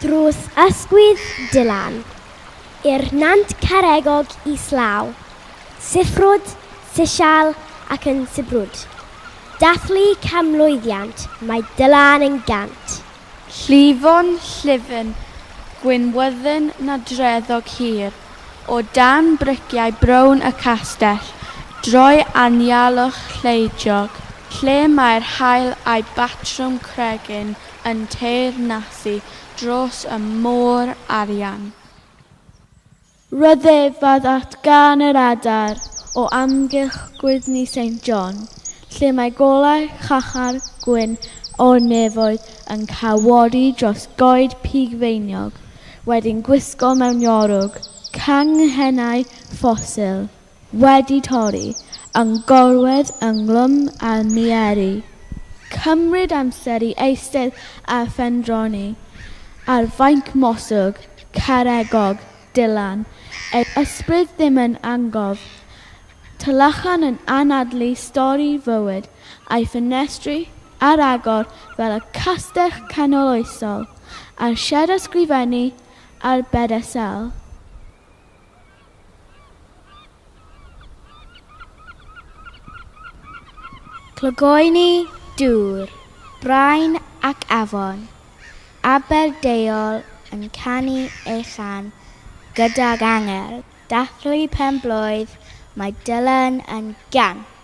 Drws ysgwydd Dylan, i'r nant caregog islaw, siffrwd, sisial ac yn sibrwd. Dathlu canmlwyddiant, mae Dylan yn gant. Llifo'n llyfn, gwinwyddyn nadreddog hir, o dan briciau brown y castell, drwy anialwch lleidiog, lle mae'r haul a'i batrwm cregyn yn teyrnasu dros y môr arian. Rhyfedd at gân yr adar o amgylch gwyrddni Saint John, lle mae golau llachar gwyn o'r nefoedd yn cawodi dros goed pigfeiniog wedi'n gwisgo mewn iorwg, canghennau ffosil, wedi torri, yn gorwedd ynghlwm â'r mieri. Cymryd amser i eistedd a phendroni ar fainc moswg, caregog, Dylan, ei ysbryd ddim yn angof. Talacharn yn anadlu stori fywyd, a'i ffenestri ar agor fel y castell canoloesol, a'r sied ysgrifennu a'r bedesel. Clogoeni dŵr, brain ac afon, Aberdeol yn canu ei chan gydag angerdd. Dathlu pen-blwydd, mae Dylan yn gant!